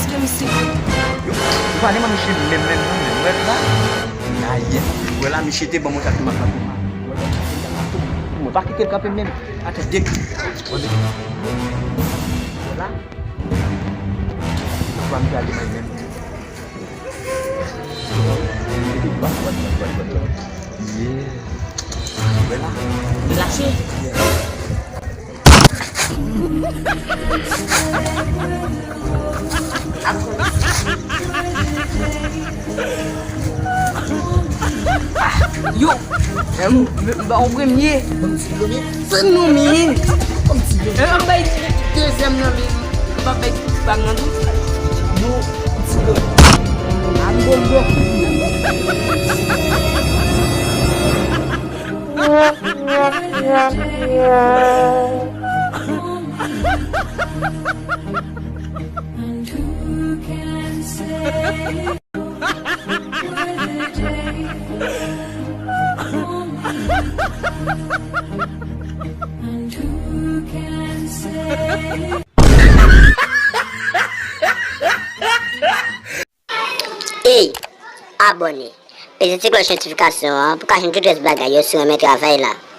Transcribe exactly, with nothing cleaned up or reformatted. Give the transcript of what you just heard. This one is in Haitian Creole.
Paske misye. Yo, ou pa renmen misye menm, menm, menm, menm. Wè la. Ayè. Wè la, misye te ban mwen kat makak. Mwen pa kite l kanpe menm. Atè, depi. Wè la. Ou pa m prale mwen menm. Yeah. Wè la. Li lache. Yo, m ba w premye. Ban m ti dlo, men. San non, men. Ban m ti dlo. Eh, m bay dezyèm nan, men. M pa bay ti pa m nan tou. Non, ti dlo. A bon, bon. Ey, abòne. Peze ti klòch notifikasyon an pou ka jwenn tout rès bagay yo si w renmen travay la.